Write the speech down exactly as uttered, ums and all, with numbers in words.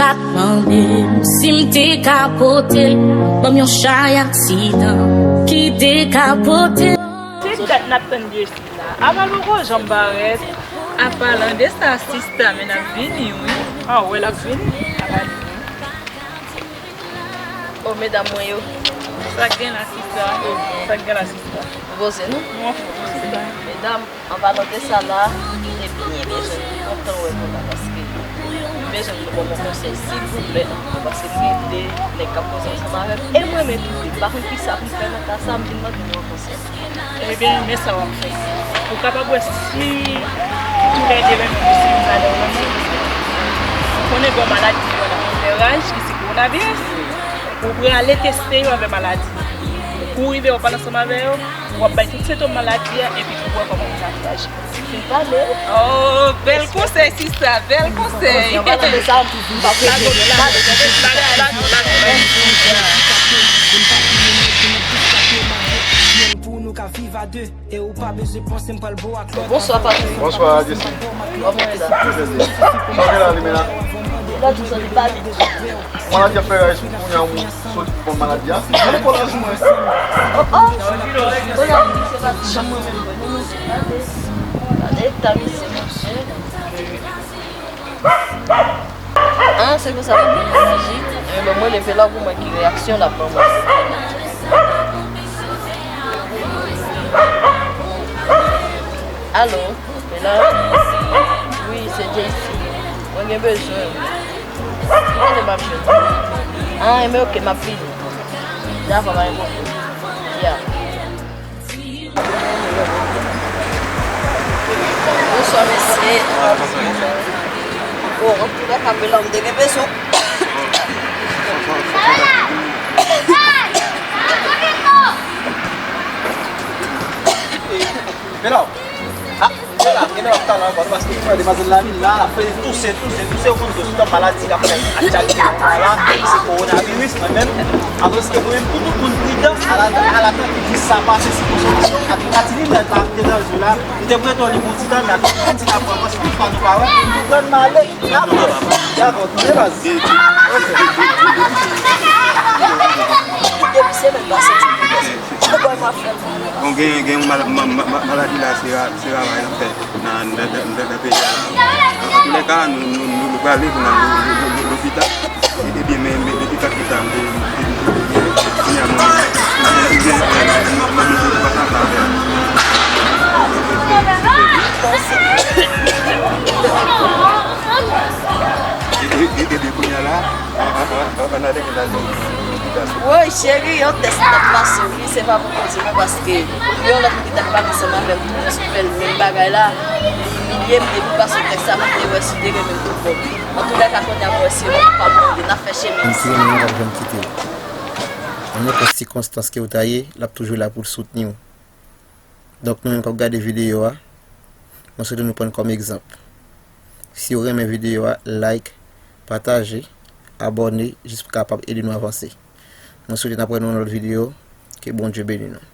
T ap mande m si m te ka pote l, ban m yon chay aksidan ki te ka pote l. Se dat n ap tann Jessie la. Aval ou ko janm parèt. An palan de sa, sista, men n ap vini, wi. A, w wè l ap vini? Aval vini. O, medam mwen yo. Sa k gen la, sista? Sa k gen la, sista? Poze nou. Nou anfòm, sista. Medam, an palan de sa la, m te byen bezwen kontan wè nou la, paske m bezwen nou ban m yon konsèy, silvouplè, paske m gen de nèg k ap koze ansanm avè m, e mwen menm tou, m pa konn kisa pou m fè nan ka sa, m vin mande nou yon konsèy. Ebyen, men sa w ap fè. Ou kapab wè si toulède renmen w, si nou valè w renmen w. Ou konnen gen yon maladi ki rele kòlèra, ki se kowonaviris. Ou prale teste yo avè maladi. Kou w rive w ap pale ansanm avè yo, w ap bay tout sentòm maladi a, epi pou w wè kòman pou w ka reyaji. Fin pale. Oh, bèl konsèy, sista, bèl konsèy. An palan de sa, m pa pale. Pou nou ka viv a de. E ou pa bezwen panse m pral bo ak lòt. Bonswa, Patrick. Bonswa, Jessie. Kòman w ye la? Trè byen. Sa w gen la, Limena? La, tou sa li pa byen. Maladi a fè raj kounye a, ou soti pou pran maladi a. Mwen, kolaj mwen. Oh, oh. Kolaj, misye pa janm mwen menm. Gade eta misye, monchè. Ah, se konsa pou mwen reyaji. Ebyen, bon, mwen leve la pou mwen ki reyaksyon l ap ban mwen. Alo, Bella? Wi, se Jessie. Mwen gen bezwen w. Ki kote m ap jwenn ou? Ah, ebyen, oke, m ap vini. Dakò, pa gen pwoblèm. Ya. Bonswa, mesye. Bon, antoulèka, Bella, m te gen bezwen. Bella, ah, Bella, gen lè w ap pale ankò, paske ou wè demwazèl la vin la, l ap fè touse, touse, touse, ou konn touse, se yon maladi k ap fè aktyalite nan tan la, se kowonaviris, mwen menm. Alòske mwen menm, pou tout moun pridan, alatan, alatan ki di sa pase sou konsètasyon ak Katilin lè l pa te nan jou la, m te prete w li pou ti tan, men ak tout moun ti la pran, paske tout pa nou pa wè, pran m ale, n ap wè. Dakò, tande baz. Depi semèn pase, ti pou kòmanse. Bon, gen, gen yon mal-, ma-, ma-, ma-, maladi la, se ra-, se ravaj l ap fè nan, nan, nan, nan, nan peyi a. Antoulèka, nou, nou, nou, nou prale pou n al lo-, lo-, lo-, lo-, lopital. E, ebyen, men, men, depi kat eta, m te, m te, m te, m te, kounye a, mwen, m te, m te, m te, m te, m te, m te, m te, e, e, e, ebyen, kounye a la, Woy, cheri, yon tès t ap pase, wi, se pa pou koze non, paske yon lòt moun ki t ap pale ansanm avè m tou, ki sou fè l menm bagay la, li imilye m, depi l pase tès sa, m te wè si te renmen m tout bon. Antoulèka, kounye a, m wè se mwen k ap mande, n ap fè chemen ansanm. Li renmen w, l ap janm kite w. Nan nenpòt sikonstans ke w ta ye, l ap toujou la pou l soutni w. Donk, nou menm k ap gade videyo a, mwen swete nou pran l kòm egzanp. Si w renmen videyo a, like, pataje, abòne, jis pou kapab ede nou avanse. Mwen swete n ap wè nan yon lòt videyo. Ke Bondye beni nou.